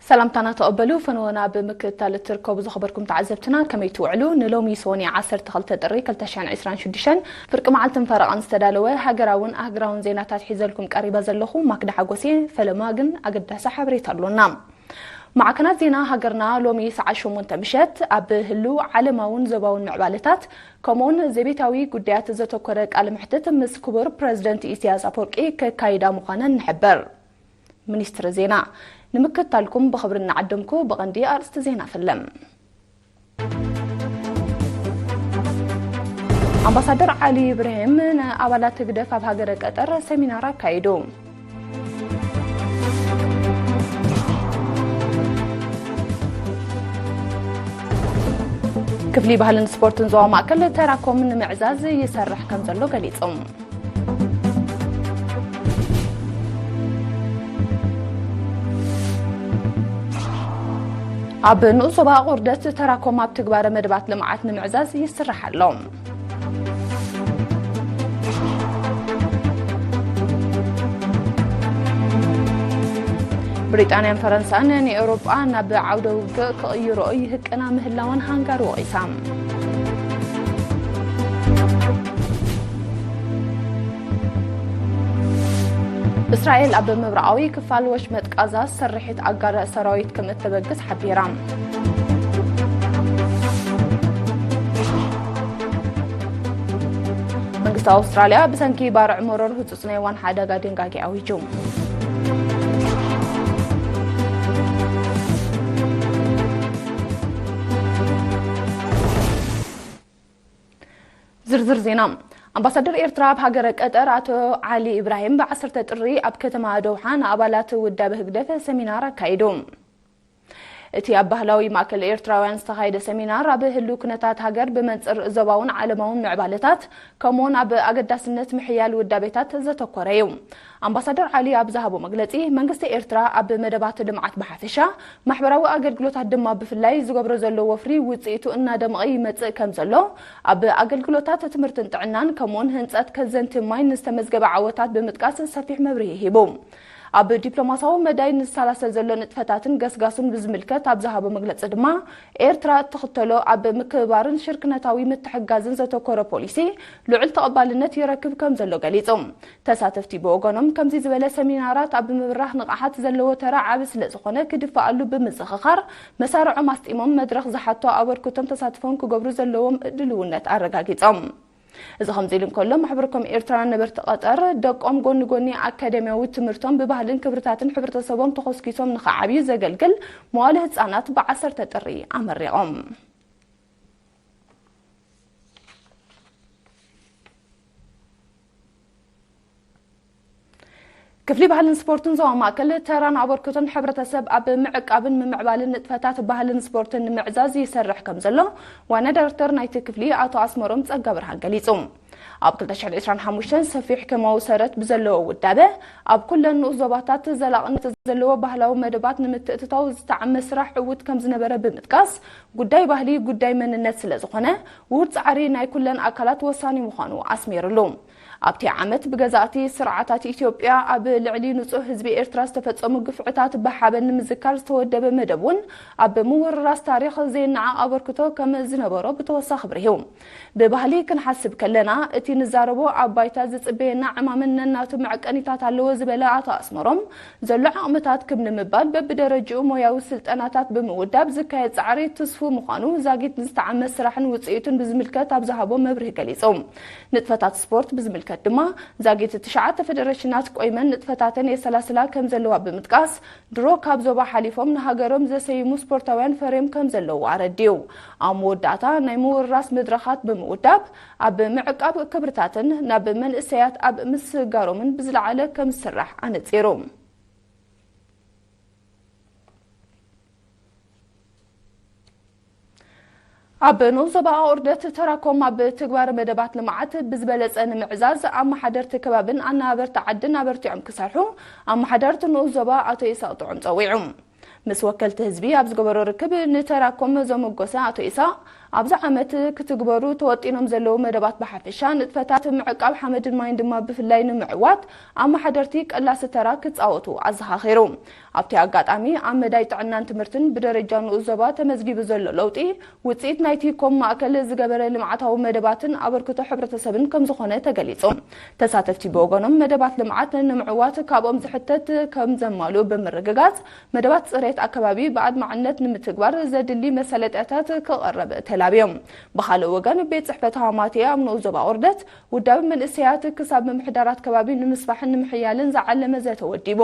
ሰላምታና ተቐበሉ። ፈነወና ብምክትታል እትርከቡ ዝኸበርኩም ተዓዘብትና ከመይ ትውዕሉ? ንሎሚ ሰኒ ዓሰርተ ክልተ ጥሪ ክልተ ሽሕን ዕስራን ሽዱሽተን ፍርቂ መዓልትን ፈረቓን ዝተዳለወ ሃገራውን ኣህግራውን ዜናታት ሒዘልኩም ቀሪበ ዘለኹ ማክዳ ሓጎሴ። ፈለማ ግን ኣገዳሲ ሓበሬታ ኣሎና። ማዕከናት ዜና ሃገርና ሎሚ ሰዓት ሸሞንተ ምሸት ኣብ ህሉው ዓለማውን ዞባውን ምዕባለታት ከምኡውን ዘቤታዊ ጉዳያት ዘተኮረ ቃለ መሕትት ምስ ክቡር ፕረዚደንት ኢሳያስ ኣፈወርቂ ከካይዳ ምዃነን ንሕበር። ሚኒስትሪ ዜና። ንምክትታልኩም ብኽብሪ እናዓደምኩ ብቐንዲ ኣርእስቲ ዜና ፈለም። ኣምባሳደር ዓሊ ኢብራሂም ንኣባላት ህግደፍ ኣብ ሃገረ ቀጠር ሰሚናር ኣካይዱ። ክፍሊ ባህልን ስፖርትን ዞባ ማእከል ተራኮም ንምዕዛዝ ይሰርሕ ከም ዘሎ ገሊጹ። ኣብ ንኡስ ዞባ ቁርደት ተራኮም ኣብ ትግባረ መደባት ልምዓት ንምዕዛዝ ይስራሕ ኣሎ። ብሪጣንያን ፈረንሳን ንኤውሮጳ ናብ ዓውደ ውግእ ክቕይርኦ ይህቅና ምህላወን ሃንጋሪ ወቒሳ። እስራኤል ኣብ ምብራቓዊ ክፋል ወሽመጥ ቃዛ ስርሒት ኣጋር ሰራዊት ከም እተበግስ ሓቢራ። መንግስቲ ኣውስትራልያ ብሰንኪ ባርዕ መሮር ህጹጽ ናይ ዋን ሓደጋ ድንጋጌ ኣዊጁ። ዝርዝር ዜና። ኣምባሳደር ኤርትራ ኣብ ሃገረ ቀጠር ኣቶ ዓሊ ኢብራሂም ብ ዓሰርተ ጥሪ ኣብ ከተማ ዶውሓ ንኣባላት ውዳበ ህግደፍ ሰሚናር ኣካይዱ። እቲ ኣብ ባህላዊ ማእከል ኤርትራውያን ዝተኻየደ ሰሚናር ኣብ ህሉው ኩነታት ሃገር ብመንጽር ዞባውን ዓለማውን ምዕባለታት ከምኡውን ኣብ ኣገዳስነት ምሕያል ውዳቤታት ዘተኮረ እዩ። ኣምባሳደር ዓሊ ኣብ ዝሃቦ መግለጺ፣ መንግስቲ ኤርትራ ኣብ መደባት ልምዓት ብሓፈሻ፣ ማሕበራዊ ኣገልግሎታት ድማ ብፍላይ ዝገብሮ ዘሎ ወፍሪ ውጽኢቱ እናደመቐ ይመጽእ ከም ዘሎ፣ ኣብ ኣገልግሎታት ትምህርትን ጥዕናን ከምኡውን ህንጸት ከዘንቲ ማይ ንዝተመዝገበ ዓወታት ብምጥቃስ ሰፊሕ መብርሂ ሂቡ። ኣብ ዲፕሎማሳዊ መዳይ ንዝሰላሰል ዘሎ ንጥፈታትን ገስጋሱን ብዝምልከት ኣብ ዝሃቦ መግለጺ ድማ፣ ኤርትራ እትኽተሎ ኣብ ምክብባርን ሽርክነታዊ ምትሕግጋዝን ዘተኮረ ፖሊሲ ልዑል ተቐባልነት ይረክብ ከም ዘሎ ገሊጹ። ተሳተፍቲ ብወገኖም፣ ከምዚ ዝበለ ሰሚናራት ኣብ ምብራህ ንቕሓት ዘለዎ ተራ ዓቢ ስለ ዝኾነ ክድፈኣሉ ብምዝኽኻር፣ መሳርዖም ኣስጢሞም መድረኽ ዝሓቶ ኣበርክቶን ተሳትፎን ክገብሩ ዘለዎም ድልውነት ኣረጋጊጾም። እዚ ከምዚ ኢሉ እንከሎ፣ ማሕበር ኮም ኤርትራ ነበርቲ ቀጠር ደቆም ጎኒ ጎኒ ኣካዳሚያዊ ትምህርቶም ብባህልን ክብርታትን ሕብረተሰቦም ተኾስኪሶም ንኽዓብዩ ዘገልግል መዋለ ህጻናት ብ ዓሰርተ ጥሪ ኣመሪቖም። ክፍሊ ባህልን ስፖርትን ዞባ ማእከል ተራን ኣበርክቶን ሕብረተሰብ ኣብ ምዕቃብን ምምዕባልን ንጥፈታት ባህልን ስፖርትን ንምዕዛዝ ይሰርሕ ከም ዘሎ ዋና ዳይሬክተር ናይቲ ክፍሊ ኣቶ ኣስመሮም ጸጋብርሃን ገሊጹ። ኣብ ክልተ ሽሕን ዕስራን ሓሙሽተን ሰፊሕ ከማዊ ሰረት ብዘለዎ ውዳበ ኣብ ኩለን ንኡስ ዞባታት ዘላቕነት ዘለዎ ባህላዊ መደባት ንምትእትታው ዝተዓመ ስራሕ ዕዉት ከም ዝነበረ ብምጥቃስ፣ ጉዳይ ባህሊ ጉዳይ መንነት ስለ ዝኾነ፣ ውሁድ ጻዕሪ ናይ ኩለን ኣካላት ወሳኒ ምዃኑ ኣስሚርሉ። ኣብቲ ዓመት ብገዛእቲ ስርዓታት ኢትዮጵያ ኣብ ልዕሊ ንጹህ ህዝቢ ኤርትራ ዝተፈጸሙ ግፍዕታት ብሓበን ንምዝካር ዝተወደበ መደብ እውን ኣብ ምውርራስ ታሪኽ ዘይነዓቕ ኣበርክቶ ከም ዝነበሮ ብተወሳኺ ኣብሪሁ። ብባህሊ ክንሓስብ ከለና፣ እቲ ንዛረቦ ኣብ ባይታ ዝጽበየና ዕማምን ነናቱ መዐቀኒታት ኣለዎ ዝበለ ኣቶ ኣስመሮም፣ ዘሎ ዓቕምታት ክብ ንምባል በብደረጅኡ ሞያዊ ስልጠናታት ብምውዳብ ዝካየድ ጻዕሪ ትስፉ ምዃኑ ዛጊት ንዝተዓመ ስራሕን ውጽኢቱን ብዝምልከት ኣብ ዝሃቦ መብርሂ ገሊጹ። ንጥፈታት ስፖርት ብዝምልከት ድማ ዛጊት ትሽዓተ ፌደሬሽናት ቆይመን ንጥፈታተን የሰላስላ ከም ዘለዋ ብምጥቃስ፣ ድሮ ካብ ዞባ ሓሊፎም ንሃገሮም ዘሰይሙ ስፖርታውያን ፈርዮም ከም ዘለዉ ኣረዲኡ። ኣብ መወዳእታ ናይ ምውርራስ መድረኻት ብምውዳብ ኣብ ምዕቃብ ክብርታትን ናብ መንእሰያት ኣብ ምስጋሮምን ብዝለዓለ ከም ዝስራሕ ኣነጺሩ። ኣብ ንኡስ ዞባ ኣቑርደት ተራኮም ኣብ ትግባር መደባት ልምዓት ብዝበለጸ ንምዕዛዝ ኣመሓደርቲ ከባብን ኣነባበርቲ ዓድን ኣበርቲዖም ክሰርሑ ኣመሓዳርቲ ንኡስ ዞባ ኣቶ ይስሐቅ ጥዑም ጸዊዑ። ምስ ወከልቲ ህዝቢ ኣብ ዝገበሮ ርክብ ንተራኮም ዘመጎሰ ኣቶ ኢሳቕ፣ ኣብዚ ዓመት ክትግበሩ ተወጢኖም ዘለዉ መደባት ብሓፈሻ፣ ንጥፈታት ምዕቃብ ሓመድን ማይን ድማ ብፍላይ ንምዕዋት ኣመሓደርቲ ቀላሲ ተራ ክጻወቱ ኣዘኻኺሩ። ኣብቲ ኣጋጣሚ፣ ኣብ መዳይ ጥዕናን ትምህርትን ብደረጃ ንኡስ ዞባ ተመዝጊቡ ዘሎ ለውጢ፣ ውጽኢት ናይቲ ኮም ማእከል ዝገበረ ልምዓታዊ መደባትን ኣበርክቶ ሕብረተሰብን ከም ዝኾነ ተገሊጹ። ተሳተፍቲ ብወገኖም፣ መደባት ልምዓት ንምዕዋት ካብኦም ዝሕተት ከም ዘማልኡ ብምርግጋጽ፣ መደባት ጽሬት ኣከባቢ ብኣድማዕነት ንምትግባር ዘድሊ መሳለጥያታት ክቐርብ ተላብዮም። ብኻልእ ወገን፣ ቤት ጽሕፈት ሃማቴ ኣብ ንኡስ ዞባ ቁርደት ውዳበ መንእሰያት ክሳብ ምምሕዳራት ከባቢ ንምስፋሕን ንምሕያልን ዝዓለመ ዘተ ወዲቡ።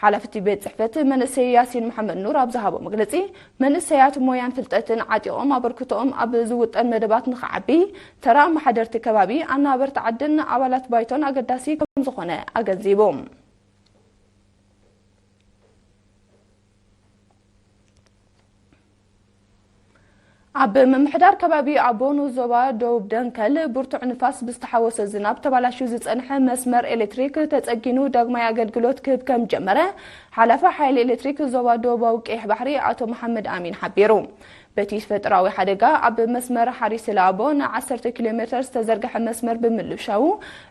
ሓላፊ እቲ ቤት ጽሕፈት መንእሰይ ያሲን መሓመድ ኑር ኣብ ዝሃቦ መግለጺ፣ መንእሰያት ሞያን ፍልጠትን ዓጢቖም ኣበርክቶኦም ኣብ ዝውጠን መደባት ንኽዓቢ፣ ተራ ኣመሓደርቲ ከባቢ፣ ኣናበርቲ ዓድን ኣባላት ባይቶን ኣገዳሲ ከም ዝኾነ ኣገንዚቡ። ኣብ ምምሕዳር ከባቢ ኣቦ ንኡስ ዞባ ደቡብ ደንከል፣ ብርቱዕ ንፋስ ብዝተሓወሶ ዝናብ ተባላሽዩ ዝጸንሐ መስመር ኤሌክትሪክ ተጸጊኑ ዳግማይ ኣገልግሎት ክህብ ከም ጀመረ፣ ሓላፊ ሓይሊ ኤሌክትሪክ ዞባ ደቡባዊ ቀይሕ ባሕሪ ኣቶ መሓመድ ኣሚን ሓቢሩ። በቲ ተፈጥሮኣዊ ሓደጋ፣ ኣብ መስመር ሓሪስለ ኣቦ ን ዓሰርተ ኪሎ ሜተር ዝተዘርግሐ መስመር ብምልብሻዉ፣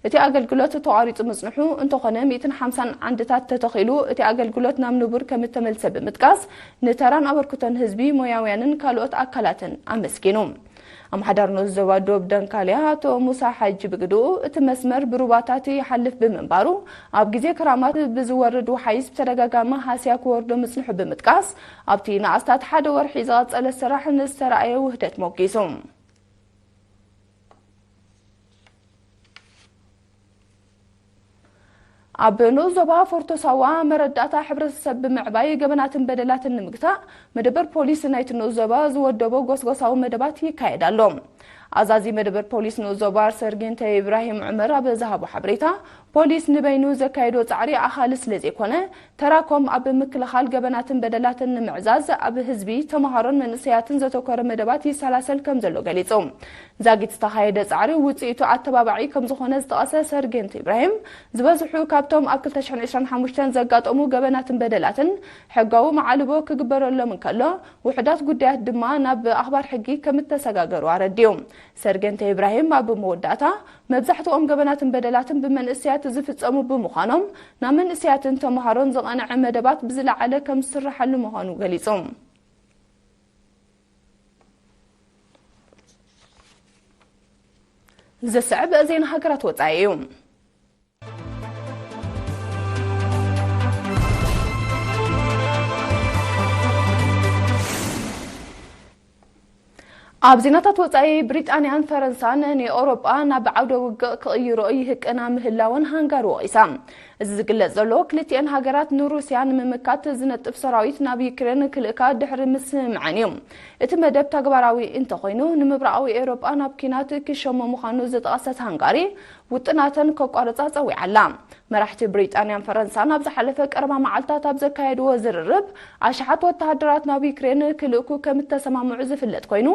እቲ ኣገልግሎት ተቋሪጹ ምጽንሑ፣ እንተኾነ፣ ሚእትን ሓምሳን ዓንድታት ተተኺሉ፣ እቲ ኣገልግሎት ናብ ንቡር ከም እተመልሰ ብምጥቃስ፣ ንተራን ኣበርክቶን ህዝቢ፣ ሞያውያንን ካልኦት ኣካላትን ኣመስጊኑ። ኣምሓዳር ንኡስ ዞባ ዶብ ደንካልያ ኣቶ ሙሳ ሓጂ ብግድኡ፣ እቲ መስመር ብሩባታት ይሓልፍ ብምንባሩ፣ ኣብ ግዜ ክራማት ብዝወርድ ወሓይዝ ብተደጋጋሚ ሃስያ ክወርዶ ምጽንሑ ብምጥቃስ፣ ኣብቲ ንኣስታት ሓደ ወርሒ ዝቐጸለ ስራሕ ንዝተራእየ ውህደት ሞጊሱ። ኣብ ንኡስ ዞባ ፎርቶ ሳዋ፣ መረዳእታ ሕብረተሰብ ብምዕባይ፣ ገበናትን በደላትን ንምግታእ፣ መደበር ፖሊስ ናይቲ ንኡስ ዞባ ዝወደቦ ጎስጎሳዊ መደባት ይካየድ ኣሎ። ኣዛዚ መደበር ፖሊስ ንኡስ ዞባ ሰርጌንተ ኢብራሂም ዑመር ኣብ ዝሃቦ ሓበሬታ፣ ፖሊስ ንበይኑ ዘካየዶ ጻዕሪ ኣኻሊ ስለ ዘይኮነ፣ ተራኮም ኣብ ምክልኻል ገበናትን በደላትን ንምዕዛዝ፣ ኣብ ህዝቢ፣ ተመሃሮን መንእሰያትን ዘተኮረ መደባት ይሰላሰል ከም ዘሎ ገሊጹ። ዛጊት ዝተኻየደ ጻዕሪ ውጽኢቱ ኣተባባዒ ከም ዝኾነ ዝጠቐሰ ሰርጌንት ኢብራሂም፣ ዝበዝሑ ካብቶም ኣብ ክልተ ሽሕን ዕስራን ሓሙሽተን ዘጋጠሙ ገበናትን በደላትን ሕጋዊ መዓልቦ ክግበረሎም እንከሎ፣ ውሑዳት ጉዳያት ድማ ናብ ኣኽባር ሕጊ ከም እተሰጋገሩ ኣረዲኡ። ሰርጌንት ኢብራሂም ኣብ መወዳእታ፣ መብዛሕትኦም ገበናትን በደላትን ብመንእሰያት ዝፍጸሙ ብምዃኖም፣ ናብ መንእሰያትን ተመሃሮን ዝቐንዐ መደባት ብዝለዓለ ከም ዝስርሓሉ ምዃኑ ገሊጹ። ዝስዕብ ዜና ሃገራት ወጻኢ እዩ። ኣብ ዜናታት ወጻኢ፣ ብሪጣንያን ፈረንሳን ንኤውሮጳ ናብ ዓውደ ውግእ ክቕይርኦ ይህቅና ምህላወን ሃንጋሪ ወቒሳ። እዚ ዝግለጽ ዘሎ፣ ክልቲኤን ሃገራት ንሩስያ ንምምካት ዝነጥፍ ሰራዊት ናብ ዩክሬን ክልእካ ድሕሪ ምስምምዐን እዩ። እቲ መደብ ተግባራዊ እንተኾይኑ፣ ንምብራቓዊ ኤውሮጳ ናብ ኲናት ክሸሞ ምዃኑ ዝጠቐሰት ሃንጋሪ፣ ውጥናተን ከቋርጻ ጸዊዓ ኣላ። መራሕቲ ብሪጣንያን ፈረንሳን ኣብ ዝሓለፈ ቀረባ መዓልታት ኣብ ዘካየድዎ ዝርርብ፣ ኣሽሓት ወተሃደራት ናብ ዩክሬን ክልእኩ ከም እተሰማምዑ ዝፍለጥ ኮይኑ፣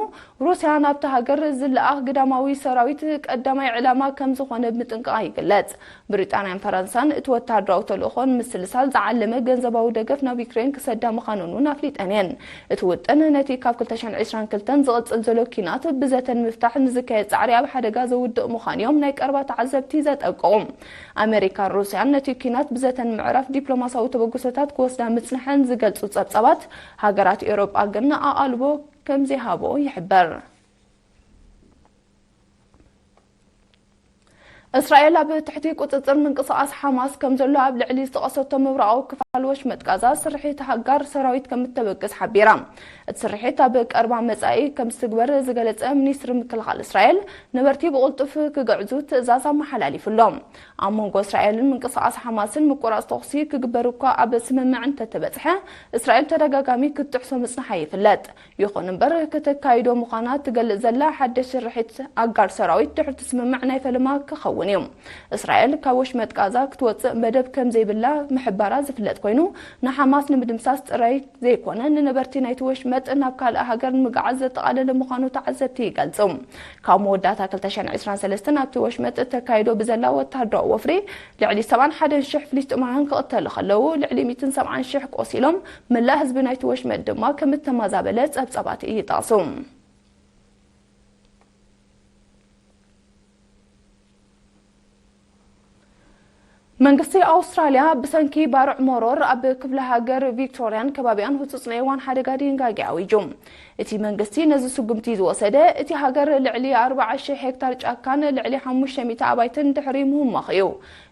ሩስያ ናብታ ሃገር ዝለኣኽ ግዳማዊ ሰራዊት ቀዳማይ ዕላማ ከም ዝኾነ ብምጥንቃቕ ይግለጽ። ብሪጣንያን ፈረንሳን እቲ ወተሃደራዊ ተልእኾ ንምስልሳል ዝዓለመ ገንዘባዊ ደገፍ ናብ ዩክሬን ክሰዳ ምዃነን እውን ኣፍሊጠን እየን። እቲ ውጥን ነቲ ካብ ክልተ ሽሕን ዕስራን ክልተን ዝቕጽል ዘሎ ኲናት ብዘተ ንምፍታሕ ንዝካየድ ጻዕሪ ኣብ ሓደጋ ዘውድቕ ምዃኑ እዮም ናይ ቀረባ ተዓዘብቲ ዘጠንቅቑ። ኣመሪካን ሩስያን ነቲ ኲናት ብዘተ ንምዕራፍ ዲፕሎማስያዊ ተበግሶታት ክወስዳ ምጽንሐን ዝገልጹ ጸብጻባት፣ ሃገራት ኤውሮጳ ግን ኣቓልቦ ከም ዘይሃብኦ ይሕበር። እስራኤል ኣብ ትሕቲ ቁጽጽር ምንቅስቓስ ሓማስ ከም ዘሎ ኣብ ልዕሊ ዝጠቐሰቶ ምብራቓዊ ክፋል ወሽመጥ ጋዛ ስርሒት ኣጋር ሰራዊት ከም እተበግስ ሓቢራ። እቲ ስርሒት ኣብ ቀረባ መጻኢ ከም ዝትግበር ዝገለጸ ሚኒስትሪ ምክልኻል እስራኤል፣ ነበርቲ ብቕልጡፍ ክግዕዙ ትእዛዝ ኣመሓላሊፉ ኣሎ። ኣብ መንጎ እስራኤልን ምንቅስቓስ ሓማስን ምቁራጽ ተኹሲ ክግበር እኳ ኣብ ስምምዕ እንተተበጽሐ፣ እስራኤል ተደጋጋሚ ክትጥሕሶ ምጽንሓ ይፍለጥ። ይኹን እምበር፣ ከተካይዶ ምዃና ትገልጽ ዘላ ሓድሽ ስርሒት ኣጋር ሰራዊት ድሕርቲ ስምምዕ ናይ ፈለማ ክኸውን እዩ። እስራኤል ካብ ወሽመጥ ጋዛ ክትወጽእ መደብ ከም ዘይብላ ምሕባራ ዝፍለጥ ኮይኑ፣ ንሓማስ ንምድምሳስ ጥራይ ዘይኮነ፣ ንነበርቲ ናይቲ ወሽመጥ ናብ ካልእ ሃገር ንምግዓዝ ዘጠቓለለ ምዃኑ ተዓዘብቲ ይገልጹ። ካብ መወዳእታ ክልተ ሽሕን ዕስራን ሰለስተን ኣብቲ ወሽመጥ ተካይዶ ብዘላ ወተሃደራዊ ወፍሪ፣ ልዕሊ ሰብዓን ሓደን ሽሕ ፍልስጤማውያን ክቕተሉ ከለዉ፣ ልዕሊ ሚእትን ሰብዓን ሽሕ ቆሲሎም፣ መላእ ህዝቢ ናይቲ ወሽመጥ ድማ ከም እተመዛበለ ጸብጻባት ይጠቕሱ። መንግስቲ ኣውስትራልያ ብሰንኪ ባርዕ መሮር ኣብ ክፍለ ሃገር ቪክቶርያን ከባቢኣን ህጹጽ ናይ እዋን ሓደጋ ድንጋጌ ኣዊጁ። እቲ መንግስቲ ነዚ ስጉምቲ ዝወሰደ፣ እቲ ሃገር ልዕሊ ኣርባዓ ሺሕ ሄክታር ጫካን ልዕሊ ሓሙሽተ ሚእቲ ኣባይትን ድሕሪ ምህሞኽ እዩ።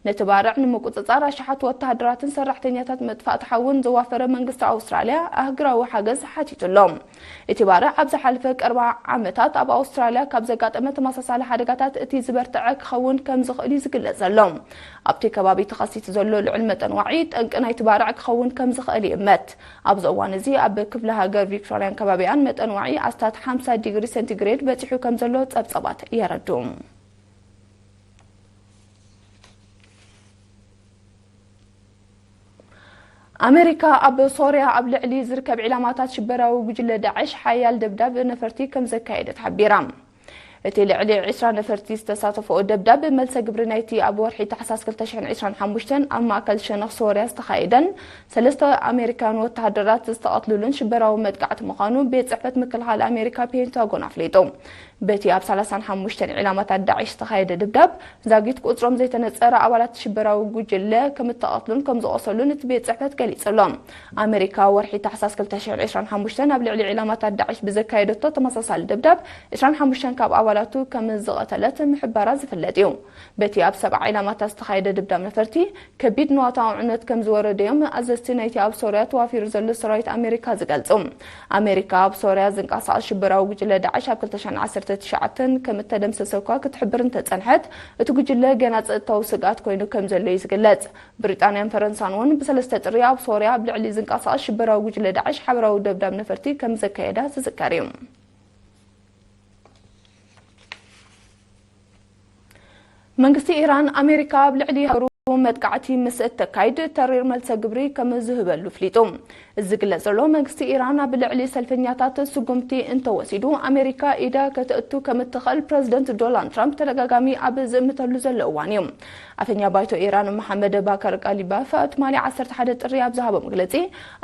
ነቲ ባርዕ ንምቁጽጻር ኣሽሓት ወተሃደራትን ሰራሕተኛታት መጥፋእቲ ሓውን ዘዋፈረ መንግስቲ ኣውስትራልያ ኣህጉራዊ ሓገዝ ሓቲቱ ኣሎ። እቲ ባርዕ ኣብ ዝሓለፈ ቀርባ ዓመታት ኣብ ኣውስትራልያ ካብ ዘጋጠመ ተመሳሳሊ ሓደጋታት እቲ ዝበርትዐ ክኸውን ከም ዝኽእል እዩ ዝግለጽ ዘሎ። ኣብቲ ከባቢ ተኸሲቱ ዘሎ ልዑል መጠን ዋዒ ጠንቂ ናይቲ ባርዕ ክኸውን ከም ዝኽእል ይእመት። ኣብዚ እዋን እዚ ኣብ ክፍለ ሃገር ቪክቶርያን ከባቢኣን መጠን ዋዒ ኣስታት ሓምሳ ዲግሪ ሴንቲግሬድ በጺሑ ከም ዘሎ ጸብጻባት የረድኡ። ኣሜሪካ ኣብ ሶርያ ኣብ ልዕሊ ዝርከብ ዒላማታት ሽበራዊ ጉጅለ ዳዕሽ ሓያል ደብዳብ ነፈርቲ ከም ዘካየደት ሓቢራ። እቲ ልዕሊ ዕስራ ነፈርቲ ዝተሳተፈኦ ደብዳብ፣ መልሰ ግብሪ ናይቲ ኣብ ወርሒ ታሕሳስ ክልተ ሽሕን ዕስራን ሓሙሽተን ኣብ ማእከል ሸነኽ ሶርያ ዝተኻየደን ሰለስተ ኣሜሪካውያን ወተሃደራት ዝተቐትሉሉን ሽበራዊ መጥቃዕቲ ምዃኑ ቤት ጽሕፈት ምክልኻል ኣሜሪካ ፔንታጎን ኣፍሊጡ። በቲ ኣብ ሰላሳን ሓሙሽተን ዒላማታት ዳዕሽ ዝተኻየደ ደብዳብ፣ ዛጊት ቁጽሮም ዘይተነጸረ ኣባላት ሽበራዊ ጉጅለ ከም እተቐትሉን ከም ዝቖሰሉን እቲ ቤት ጽሕፈት ገሊጹ ኣሎ። ኣሜሪካ ወርሒ ታሕሳስ ክልተ ሽሕን ዕስራን ሓሙሽተን ኣብ ልዕሊ ዒላማታት ዳዕሽ ብዘካየደቶ ተመሳሳሊ ደብዳብ፣ ዕስራን ሓሙሽተን ካብ ኣባላቱ ከም ዝቐተለት ምሕባራ ዝፍለጥ እዩ። በቲ ኣብ ሰብዓ ዒላማታት ዝተኻየደ ደብዳብ ነፈርቲ፣ ከቢድ ንዋታዊ ዕንወት ከም ዝወረደዮም ኣዘዝቲ ናይቲ ኣብ ሶርያ ተዋፊሩ ዘሎ ሰራዊት ኣሜሪካ ዝገልጹ። ኣሜሪካ ኣብ ሶርያ ዝንቀሳቐስ ሽበራዊ ጉጅለ ዳዕሽ ኣብ ክልተ ሽሕን ዓሰርተ ትሽዓተን ከም እተደምሰሰ እኳ ክትሕብር እንተጸንሐት፣ እቲ ጉጅለ ገና ጸጥታዊ ስግኣት ኮይኑ ከም ዘሎ እዩ ዝግለጽ። ብሪጣንያን ፈረንሳን እውን ብሰለስተ ጥሪ ኣብ ሶርያ ኣብ ልዕሊ ዝንቀሳቐስ ሽበራዊ ጉጅለ ዳዕሽ ሓበራዊ ደብዳብ ነፈርቲ ከም ዘካየዳ ዝዝከር እዩ። መንግስቲ ኢራን፣ ኣሜሪካ ኣብ ልዕሊ ሃገሩ መጥቃዕቲ ምስ እተካይድ፣ ተሪር መልሰ ግብሪ ከም ዝህበሉ ኣፍሊጡ። እዚ ዝግለጽ ዘሎ፣ መንግስቲ ኢራን ኣብ ልዕሊ ሰልፈኛታት ስጉምቲ እንተወሲዱ፣ ኣሜሪካ ኢዳ ከተእቱ ከም እትኽእል ፕረዚደንት ዶናልድ ትራምፕ ተደጋጋሚ ኣብ ዝእምተሉ ዘሎ እዋን እዩ። ኣፈኛ ባይቶ ኢራን መሓመድ ባከር ቃሊባፍ ትማሊ ዓሰርተ ሓደ ጥሪ ኣብ ዝሃቦ መግለጺ፣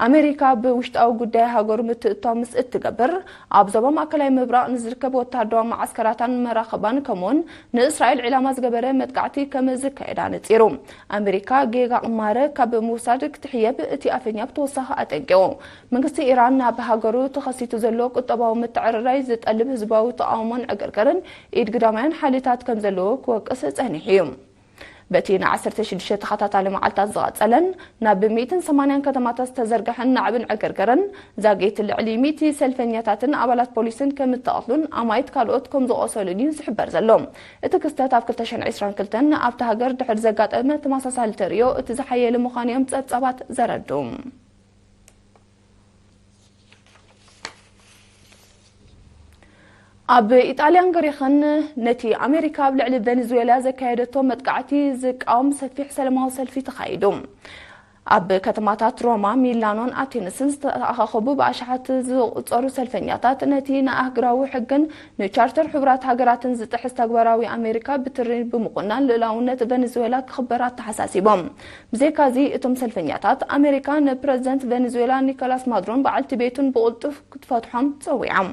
ኣሜሪካ ብውሽጣዊ ጉዳይ ሃገሩ ምትእትታው ምስ እትገብር፣ ኣብ ዞባ ማእከላይ ምብራቕ ንዝርከብ ወተሃደራዊ መዓስከራታን መራኽባን፣ ከምኡውን ንእስራኤል ዒላማ ዝገበረ መጥቃዕቲ ከም ዝካየድ ኣነጺሩ። ኣሜሪካ ጌጋ ቅማረ ካብ ምውሳድ ክትሕየብ እቲ ኣፈኛ ብተወሳኺ ኣጠንቂቑ። መንግስቲ ኢራን ኣብ ሃገሩ ተኸሲቱ ዘሎ ቁጠባዊ ምትዕርራይ ዝጠልብ ህዝባዊ ተቓውሞን ዕግርግርን ኢድ ግዳማውያን ሓይልታት ከም ዘለዎ ክወቅስ ጸኒሑ እዩ። በቲ ንዓሰርተ ሽዱሽተ ተኸታታሊ መዓልታት ዝቐጸለን ናብ ሚእትን ሰማንያን ከተማታት ዝተዘርግሐን ናዕብን ዕግርግርን፣ ዛጊት ልዕሊ ሚእቲ ሰልፈኛታትን ኣባላት ፖሊስን ከም እተቐትሉን ኣማኢት ካልኦት ከም ዝቖሰሉን እዩ ዝሕበር ዘሎ። እቲ ክስተት ኣብ ክልተ ሽሕን ዕስራን ክልተን ኣብታ ሃገር ድሕሪ ዘጋጠመ ተመሳሳሊ ተርእዮ እቲ ዝሓየለ ምዃኑ እዮም ጸብጻባት ዘረድኡ። ኣብ ኢጣልያን ግሪኽን ነቲ ኣሜሪካ ኣብ ልዕሊ ቬኔዙዌላ ዘካየደቶ መጥቃዕቲ ዝቃወም ሰፊሕ ሰላማዊ ሰልፊ ተኻይዱ። ኣብ ከተማታት ሮማ፣ ሚላኖን ኣቴንስን ዝተኣኻኸቡ ብኣሽሓት ዝቑጸሩ ሰልፈኛታት፣ ነቲ ንኣህጉራዊ ሕግን ንቻርተር ሕቡራት ሃገራትን ዝጥሕስ ተግባራዊ ኣሜሪካ ብትሪ ብምኹናን፣ ልኡላውነት ቬኔዙዌላ ክኽበር ኣተሓሳሲቦም። ብዘይካዚ፣ እቶም ሰልፈኛታት፣ ኣሜሪካ ንፕረዚደንት ቬኔዙዌላ ኒኮላስ ማዱሮን በዓልቲ ቤቱን ብቕልጡፍ ክትፈትሖም ጸዊዖም።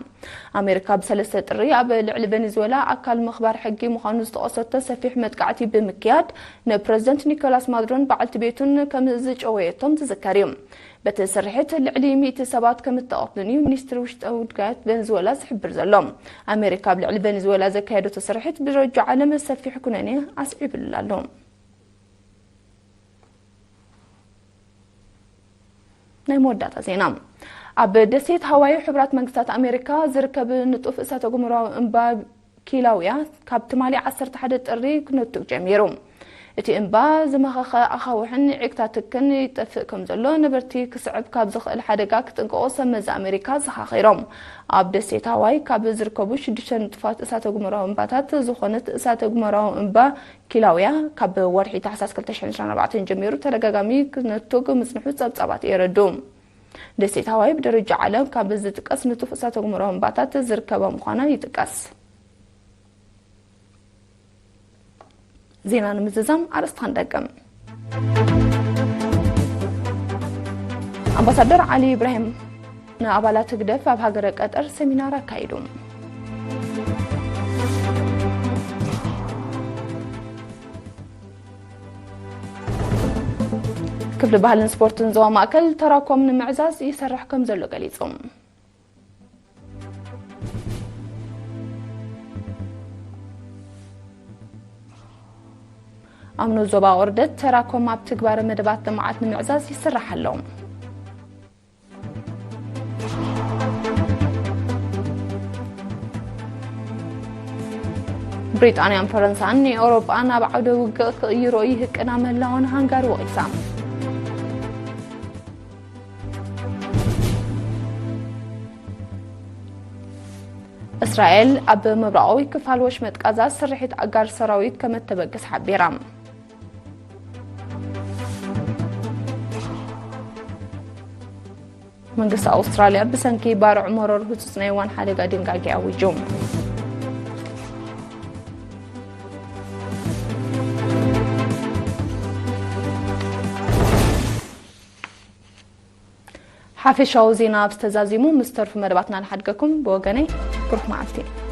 ኣሜሪካ ብሰለስተ ጥሪ ኣብ ልዕሊ ቬኔዙዌላ ኣካል ምኽባር ሕጊ ምዃኑ ዝጠቐሰቶ ሰፊሕ መጥቃዕቲ ብምክያድ፣ ንፕረዚደንት ኒኮላስ ማዱሮን በዓልቲ ቤቱን ከም ዝጨወየቶም ዝዝከር እዩ። በቲ ስርሒት ልዕሊ ሚእቲ ሰባት ከም እተቐትሉን እዩ ሚኒስትሪ ውሽጣዊ ጉዳያት ቬኔዙዌላ ዝሕብር ዘሎ። ኣሜሪካ ኣብ ልዕሊ ቬኔዙዌላ ዘካየደቶ ስርሒት ብደረጃ ዓለም ሰፊሕ ኩነኔ ኣስዒብሉ ኣሎ። ናይ መወዳእታ ዜና። ኣብ ደሴት ሃዋይ ሕቡራት መንግስታት ኣሜሪካ ዝርከብ ንጡፍ እሳተ ጎመራዊ እምባ ኪላውያ ካብ ትማሊ ዓሰርተ ሓደ ጥሪ ክነቱ ጀሚሩ። እቲ እምባ ዝመኸኸ ኣኻውሕን ዒግታ ትክን ይጠፍእ ከም ዘሎ፣ ነበርቲ ክስዕብ ካብ ዝኽእል ሓደጋ ክጥንቀቑ ሰብ መዚ ኣሜሪካ ዘኻኺሮም። ኣብ ደሴት ሃዋይ ካብ ዝርከቡ ሽዱሽተ ንጡፋት እሳተ ጎመራዊ እምባታት ዝኾነት እሳተ ጎመራዊ እምባ ኪላውያ፣ ካብ ወርሒ ታሕሳስ ክልተ ሽሕን ዕስራን ኣርባዕተን ጀሚሩ ተደጋጋሚ ክነቱግ ምጽንሑ ጸብጻባት የረዱ። ደሴት ሃዋይ ብደረጃ ዓለም ካብ ዝጥቀስ ንጡፍ እሳተ ጎመራዊ እምባታት ዝርከባ ምዃና ይጥቀስ። ዜና ንምዝዛም ኣርእስቲ ክንደግም። ኣምባሳደር ዓሊ ኢብራሂም ንኣባላት ህግደፍ ኣብ ሃገረ ቀጠር ሰሚናር ኣካይዱ። ክፍሊ ባህልን ስፖርትን ዞባ ማእከል ተራኮም ንምዕዛዝ ይሰርሕ ከም ዘሎ ገሊጹ። ኣብ ንኡስ ዞባ ኦርደት ተራኮም ኣብ ትግባረ መደባት ልምዓት ንምዕዛዝ ይስራሕ ኣሎ። ብሪጣንያን ፈረንሳን ንኤውሮጳ ናብ ዓውደ ውግእ ክቕይሮ ይህቅና ምህላወን ሃንጋሪ ወቒሳ። እስራኤል ኣብ ምብራቓዊ ክፋል ወሽመጥ ቃዛ ስርሒት ኣጋር ሰራዊት ከም እተበግስ ሓቢራ። መንግስቲ ኣውስትራልያ ብሰንኪ ባርዕ መሮር ህጹጽ ናይ እዋን ሓደጋ ድንጋጌ ኣዊጁ። ሓፈሻዊ ዜና ኣብ ዝተዛዚሙ ምስ ተርፉ መደባትና ንሓድገኩም። ብወገነይ ብሩኽ መዓልቲ።